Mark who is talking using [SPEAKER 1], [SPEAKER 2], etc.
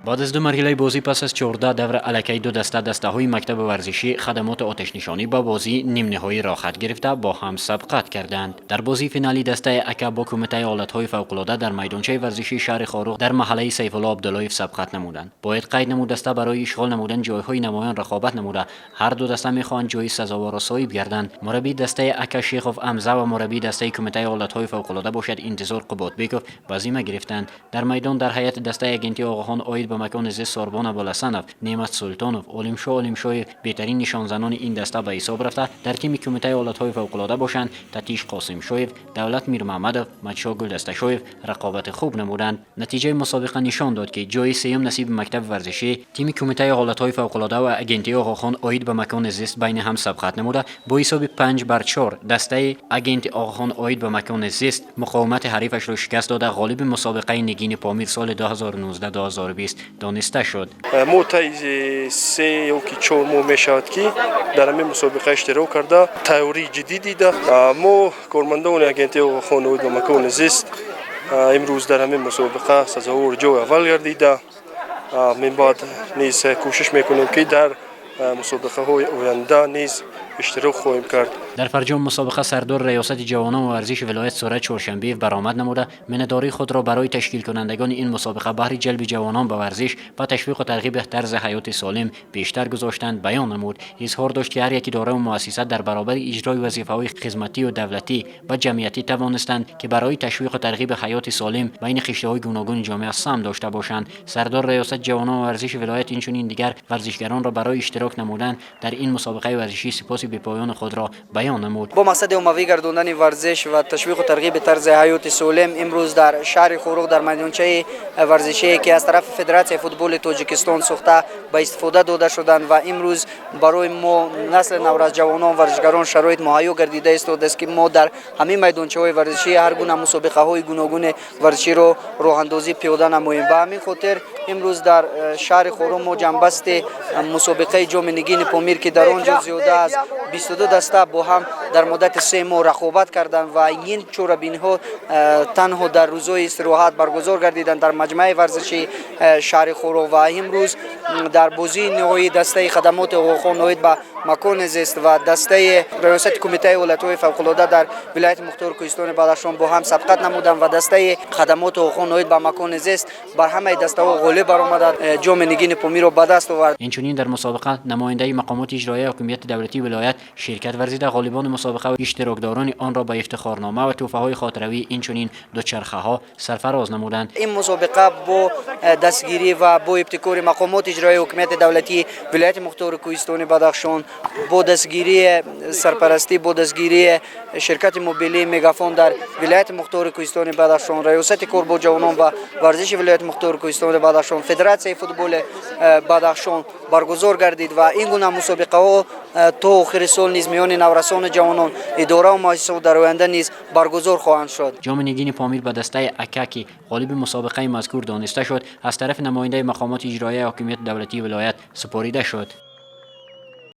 [SPEAKER 1] Баъд аз ду марҳилаи бозӣ, пас аз 14 давра, аллакай ду даста, дастаҳои мактаби варзишӣ, хадамоту оташнишонӣ, ба бозии нимниҳоӣ роҳхат гирифта, бо ҳам сабқат карданд. Дар бозии финалӣ дастаи АКА бо Кумитаи ҳолатҳои фавқулода дар майдончаи варзишии шаҳри Хоруғ дар маҳаллаи Сайфулло Абдуллоев сабқат намуданд. Бояд қайд намуд, даста барои ишғол намудани ҷойҳои намоён рақобат намуда, ҳар ду даста мехоҳанд ҷои сазоворро соҳиб гарданд. Мураббии дастаи АКА Шехов Амза ва мураббии дастаи Кумитаи ҳолатҳои фавқулода бошад Интизор Қуботбеков ба зимма гирифтанд. Дар майдон дар ҳайати дастаи Агентии Оғохон оид ба макони зист Сорбон Абулҳасанов, Неъмат Султонов, Олимшо Олимшоев беҳтарин нишонзанони ин даста ба ҳисоб рафта, дар тими Кумитаи ҳолатҳои фавқулода бошанд Татиш Қосимшоев, Давлат Мирмаҳмадов, Мадшо Гулдасташоев рақобати хуб намуданд. Натиҷаи мусобиқа нишон дод, ки ҷои сеюм насиби мактаби варзишӣ, тими Кумитаи ҳолатҳои фавқулода ва Агентии Оғохон оид ба макони зист байни ҳам сабқат намуда, бо ҳисоби 5-4 дастаи Агенти Оғохон оид ба макони зист муқовимати ҳарифашро шикаст дода, ғолиби мусобиқаи Нигини Помир соли 2019-2020 дониста шуд.
[SPEAKER 2] Мо таи 3 ё ки 4 моҳ мешавад, ки дар ҳамин мусобиқа иштирок карда, тайёрии ҷиддӣ дида, мо, кормандони Агентии Оғохон оид ба макони зист, имрӯз дар ҳамин мусобиқа сазовори ҷои аввал гардида, минбаъд низ кӯшиш мекунем, ки дар мусобиқаҳои оянда низ иштирок хоҳем кард.
[SPEAKER 1] Дар фарҷоми мусобиқа сардори Раёсати ҷавонон ва варзиши вилоят Сурат Чоршанбиев баромад намуда, миннатдории худро барои ташкилкунандагони ин мусобиқа баҳри ҷалби ҷавонон ба варзиш ва ташвиқу тарғиби тарзи ҳаёти солим бештар гузоштанд баён намуд. Изҳор дошт, ки ҳар як идораву муассиса дар баробари иҷрои вазифаҳои хизматию давлатӣ ва ҷамъиятӣ тавонистанд, ки барои ташвиқу тарғиби ҳаёти солим байни қишрҳои гуногуни ҷомеа саҳм дошта бошанд. Сардори Раёсати ҷавонон ва варзиши вилоят инчунин дигар варзишгаронро барои иштирок намудан дар ин мусобиқаи варзишӣ сипоси бепоёни худро баён намуд.
[SPEAKER 3] Бо мақсади оммавӣ гардондани варзиш ва ташвиқу тарғиби тарзи ҳаёти солим имрӯз дар шаҳри Хоруғ, дар майдончаи варзишие, ки аз тарафи Федератсияи футболи Тоҷикистон сохта ба истифода дода шуданд ва имрӯз барои мо, насли наврас, ҷавонон, варзишгарон, шароит муҳайё гардида истодааст, ки мо дар ҳамин майдончаҳои варзишӣ ҳар гуна мусобиқаҳои гуногуни варзиширо роҳандозӣ пиёда намоем. Ба ҳамин хотир имрӯз дар шаҳри Хоруғ мо ҷамъбасти мусобиқаи Ҷоми Нигини Помир, ки дар он ҷо зиёда аз 22 даста бо ҳам дар муддати 3 моҳ рақобат карданд ва ин чорабиниҳо танҳо дар рӯзҳои истироҳат баргузор гардиданд дар маҷмӯаи варзиши шаҳри Хоруғ, ва имрӯз дар бозии ниҳоии дастаи хадамоти Оғохон оид ба макони зист ва дастаи Раёсати Кумитаи ҳолатҳои фавқулода дар вилояти мухтори Кӯҳистони Бадахшон бо ҳам сабқат намуданд ва дастаи хадамоти Оғохон оид ба макони зист бар ҳамаи дастаҳо ғолиб баромада, Ҷоми Нигини Помирро ба даст овард.
[SPEAKER 1] Инчунин дар мусобиқа намояндаи мақомоти иҷроияи ҳокимияти давлатии вилоят ширкат варзида, ғолибони мусобиқа ва иштирокдорони онро ба ифтихорнома ва тӯҳфаҳои хотиравӣ, инчунин дучархаҳо сарфароз намуданд.
[SPEAKER 3] Ин мусобиқа бо дастгирӣ ва бо ибтикори мақомоти иҷроияи ҳокимияти давлатии вилояти мухтори Кӯҳистони Бадахшон, бо дастгирии сарпарастӣ, бо дастгирии ширкати мобилии Мегафон дар вилояти мухтори Кӯҳистони Бадахшон, Раёсати кор бо ҷавонон ва варзиши вилояти мухтори Кӯҳистони Бадахшон, Федератсияи футболи Бадахшон баргузор гардид ва ин гуна мусобиқаҳо то охири сол низ миёни наврасону ҷавонон, идораву муассисаҳо дар оянда низ баргузор хоҳанд шуд.
[SPEAKER 1] Ҷоми Нигини Помир ба дастаи АКА, ки ғолиби мусобиқаи мазкур дониста шуд, аз тарафи намояндаи мақомоти иҷроияи ҳокимияти давлатии вилоят супорида шуд.